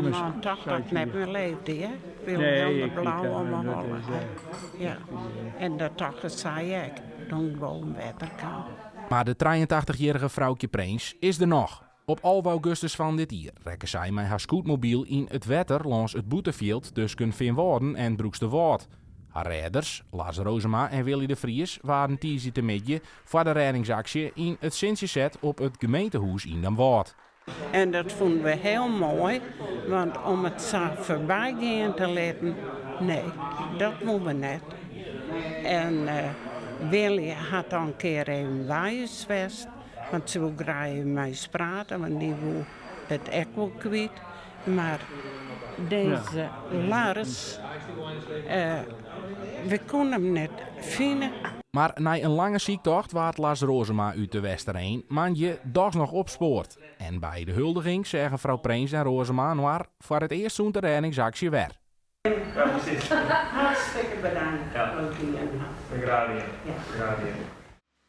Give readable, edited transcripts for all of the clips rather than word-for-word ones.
man tocht dat ik net mear leefde, hear. Ik wie hielendal blau om 'e holle. Ja. En dat tochten sy ek, doe't ik boven wetter kaam. Mar de 83-jierrige Froukje Prins is der noch. Op 11 augustus fan dit jier rekke sy mei har scootmobyl yn it wetter lâns it Bûtefjild tusken Feanwâlden en Broeksterwâld. Har rêders, Lars Rozema en Willy de Vries, waarden tiisdeitemiddei foar de rêdingsaksje yn it sintsje set op it gemeentehûs yn Damwâld. En dat fûnen we hiel moai, want om it sa foarby gean te litten, nee, dat woene we net. En Willy hat al in kear even by ús west, want se woe graach even mei ús prate, want dy woe it ek wol kwyt. Mar dizze Lars, we koene him net fine. Mar nei in lange syktocht waard Lars Rozema út De Westereen moandei dochs noch opspoard. En by de huldiging seagen frou Prins en Rozema inoar foar it earst sûnt de rêdingsaksje wer. Hartstikke bedankt dat dien hat.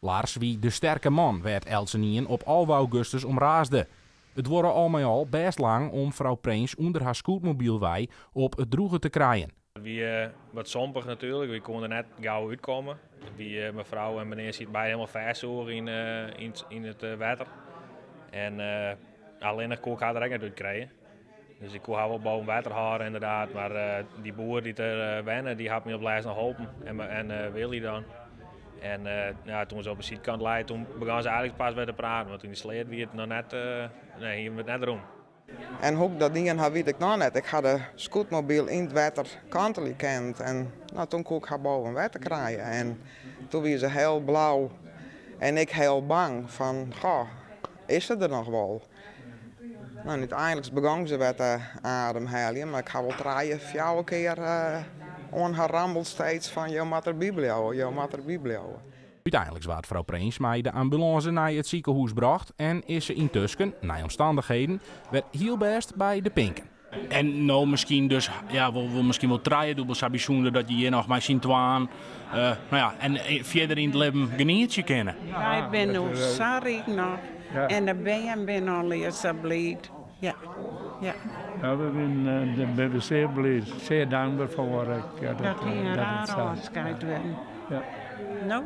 Lars wie de sterke man wêr't eltsenien op 11 augustus om raasde. It duorre al mei al bêst lang om frou Prins ûnder har scootmobyl wei op it drûge te krijen. It wie wat sompich natuerlik, wy koene der net gau útkomme. Wy, mefrou en menear sieten beide helemaal fêstsoege yn it wetter. En allinnich koe ik har der ek net út krije. Dus ik koe har wol boven wetter hâlde inderdaad, mar dy boer dy't der wenne, dy hat my op lêst noch holpen en Willy dan. En ja, toen se op de sydkant lei, toen begon se eigentlik pas wer te praten, want yn de sleat wie it noch net, nee, hiene we it net rûn. En hoe't ik dat dien ha, wit ik noch net. Ik ha de scootmobyl yn it wetter kantelje kind en no, toen koe ik har boven wetter krije. En toen wie se hiel blau en ik hiel bang fan, goh, is se der noch wol? No, en úteinlik begong se wer te ademheljen, mar ik ha wol trije, fjouwer kear oan har rammeld steeds fan jo moatte derby bliuwe, jo moatte derby bliuwe. Uteinliks waard frou Prins mei de ambulânse nei it sikehûs brocht en is se yntusken, nei omstannichheden, wer hiel bêst by de pinken. En no miskien dus, ja, wol miskien wol trijedûbel sa bysûnder dat je hjir noch mei syn twaen, no ja, en fierder yn it libben genietsje kinne. Wy binne no sa ryk noch en de bern binne allegear sa bliid. Ja, ja. Ja, we binne dêr binne we sear bliid, sear dankber foar. Dat hie in raar ôfskeid wurden. Ja. No?